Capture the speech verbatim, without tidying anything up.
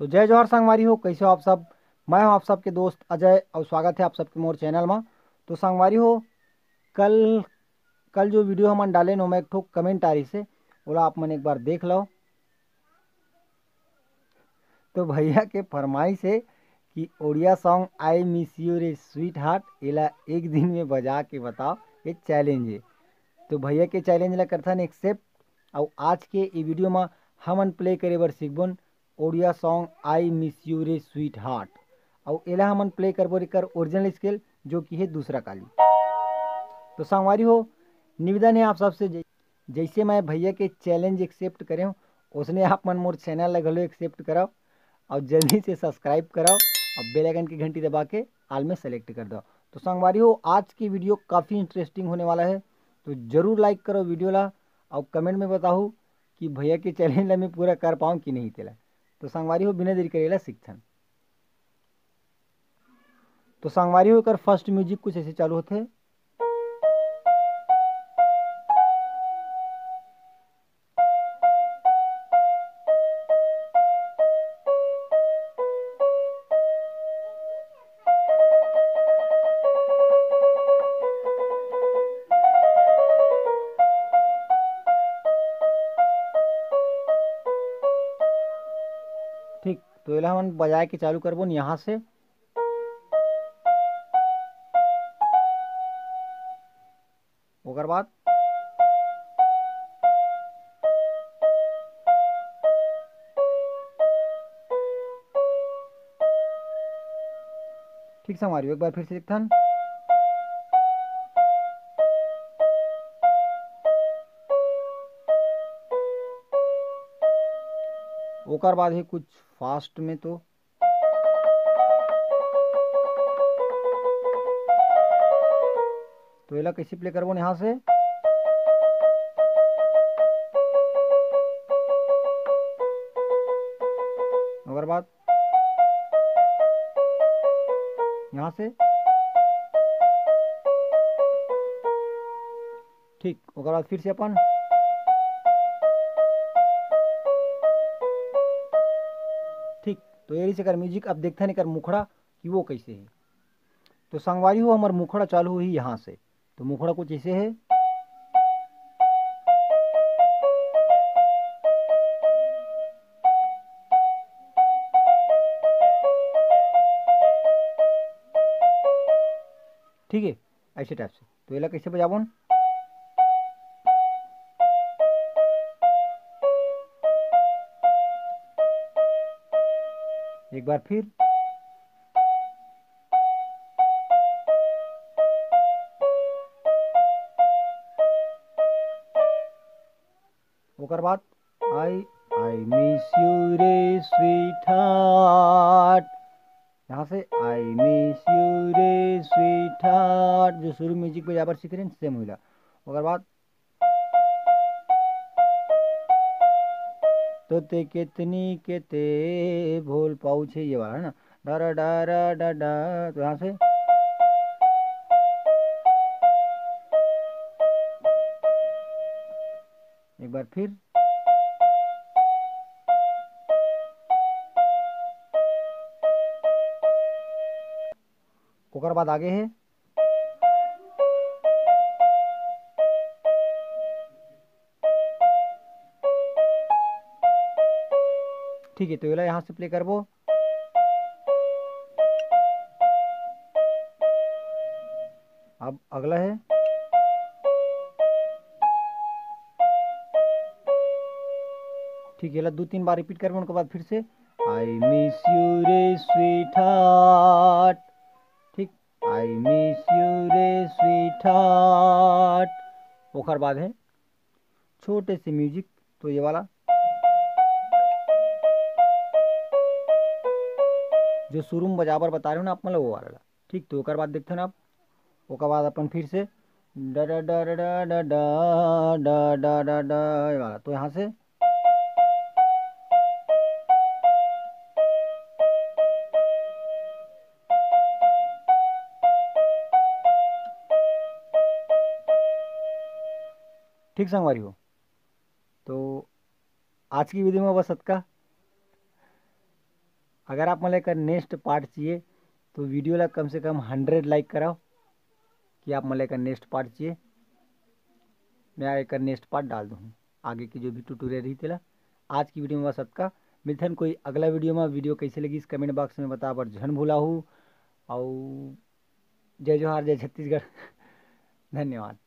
तो जय जोहार संगवारी हो, कैसे हो आप सब? मैं हूं आप सबके दोस्त अजय और स्वागत है आप सबके मोर चैनल में। तो संगवारी हो, कल, कल जो वीडियो हमन डालेन, ओमा एक ठो कमेंट आ रहिस हे, ओला आप मन एक बार देख लो। तो भैया के फरमाइश हे कि Odia song "I miss you रे स्वीटहार्ट", एला एक दिन में बजा के बताओ, ये चैलेंज हे। तो भैया के चैलेंज ला करथन एक्सेप्ट। और आज के ई वीडियो में हमन प्ले करे बर सीखबोन Odia song "I miss you रे स्वीटहार्ट", और एला हमन प्ले करबो एकर ओरिजिनल स्केल, जो कि हे दूसरा काली। तो संगवारी हो, निवेदन हे आप सबसे, जै-, जैसे मैं भैया के चैलेंज एक्सेप्ट करे हूँ, उसने आप मन मोर चैनल ला घलो एक्सेप्ट कराओ और जल्दी से सब्सक्राइब कराओ और बेल आइकन की घंटी दबा के ऑल में सेलेक्ट कर दो। तो संगवारी हो, आज की वीडियो काफ़ी इंटरेस्टिंग होने वाला है, तो जरूर लाइक करो वीडियो ला और कमेंट में बताओ कि भैया के चैलेंज ला मैं पूरा कर पाऊँ कि नहीं तेला। तो संगवारी हो, बिना देरी करे ला सीखथन। तो संगवारी हो, एकर फर्स्ट म्यूजिक कुछ ऐसे चालू होथे। ठीक, तो एला हमन बजाए के चालू करबो न यहाँ से। ओकर बाद ठीक संगवारी हो, एक बार फिर से देखथन। ओकर बाद ही कुछ फास्ट में तो तो एला कैसे प्ले करबो न यहाँ से? ओकर बाद यहाँ से ठीक, ओकर बाद फिर से अपन ठीक। तो ये रहिस एकर म्यूजिक। अब देखथन एकर मुखड़ा कि वो कैसे है। तो संगवारी हो, हमर मुखड़ा चालू होही यहाँ से। तो मुखड़ा कुछ ऐसे है। ठीक है, ऐसे टाइप से। तो एला कैसे बजाबोन? एक बार फिर। ओकर बाद I, I miss you रे स्वीटहार्ट। यहाँ से I miss you रे स्वीटहार्ट, जो शुरू म्यूजिक पे जाबर सीख रहे हैं, सेम हुईला। ओकर बाद तो ते कितनी के ते भोल पाउच है, ये वाला है ना, डरा डरा डा डा। तो यहाँ से एक बार फिर, ओकर बाद आगे है। ठीक है, तो एला यहाँ से प्ले करबो। अब अगला है, ठीक है, एला दो तीन बार रिपीट करबो, ओकर बाद फिर से I miss you रे स्वीटहार्ट। ठीक, I miss you रे स्वीटहार्ट। ओकर बाद है छोटे से म्यूजिक, तो ये वाला जो शुरू में बजाबर बता रहे हो ना आप, मतलब वो वाला। ठीक, तो ओकर बाद देखते हैं आप, ओकर बाद अपन फिर से डा डा डा डा डा डा डा डा डा डा डा, ये वाला। तो यहाँ से ठीक संगवारी हो, तो आज की वीडियो में बस अतका। अगर आप मन ला एकर नेक्स्ट पार्ट चाहिए तो वीडियो ला कम से कम हंड्रेड लाइक कराओ कि आप मन ला एकर नेक्स्ट पार्ट चाहिए। मैं एकर नेक्स्ट पार्ट डाल दूँ आगे की जो भी ट्यूटोरियल रही तेला। आज की वीडियो में बस अतका। मिलथन कोई अगला वीडियो में। वीडियो कैसे लगी इस कमेंट बॉक्स में बता बर झन भूलाहू। और जय जोहार, जय छत्तीसगढ़। धन्यवाद।